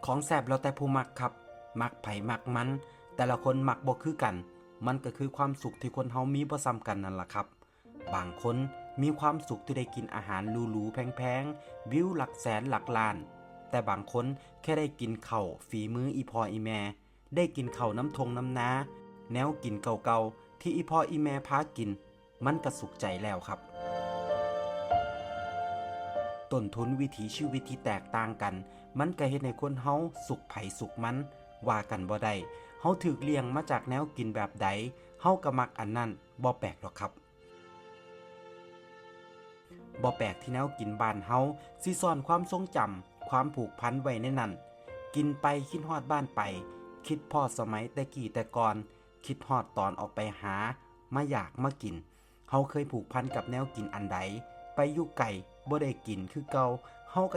ຂອງແຊບແລ້ວແຕ່ຜູ້ມັກຄັບ, ມັກໃຜມັກມັນ, ແຕ່ລະຄົນມັກບໍ່ຄືກັນ, ມັນກໍຄືຄວາມສຸກທີ່ຄົນເຮົາມີບໍ່ສ່ຳກັນນັ້ນລະຄັບ. ບາງຄົນມີຄວາມສຸກທີ່ໄດ້ກິນອາຫານຫຼູໆແພງໆ, ວິວຫຼັກແສນຫຼັກລ້ານ, ແຕ່ບາງຄົນແຄ່ໄດ້ກິນເຂົ້າຝີມືອີ່ພໍ່ອີ່ແມ່, ໄດ້ກິນເຂົ້ານຳທົ່ງນຳນາ, ແນວກິນເກົ່າໆທີ່ອີ່ພໍ່ອີ່ແມ່ພາກິນ, ມັນກະສຸກໃຈແລ້ວຄັບ. ຕົ້ນທຶນວິຖີຊີວິດທີ່ແຕກຕ່າງກັນ, ມັນກະເຮັດໃຫ້ຄົນເຮົາສຸກໃຜສຸກມັນ, ວ່າກັນບໍ່ໄດ້. ເຮົາຖືກລ້ຽງມາຈາກແນວກິນແບບໃດ, ເຮົາກະມັກອັນນັ້ນ, ບໍ່ແປກດອກຄັບ. ບໍ່ແປກທີ່ແນວກິນບ້ານເຮົາຊິສ້ອນຄວາມຊົງຈຳ, ຄວາມຜູກພັນໄວ້ໃນນັ້ນ. ກິນໄປຄິດຮອດບ້ານໄປ, ຄິດພໍດສະໄໝແຕ່ກີ້ແຕ່ກ່ອນ, ຄິດຮອດຕອນອອກໄປຫາ, ມາຢາກມາກິນ. ເຮົາເຄີຍຜູກພັນກັບແນວກິນອັນໃດ, ໄປຢູ່ໄກ, ບໍ່ໄດ້ກິນຄືເກົ່າ, ເຮົາກະ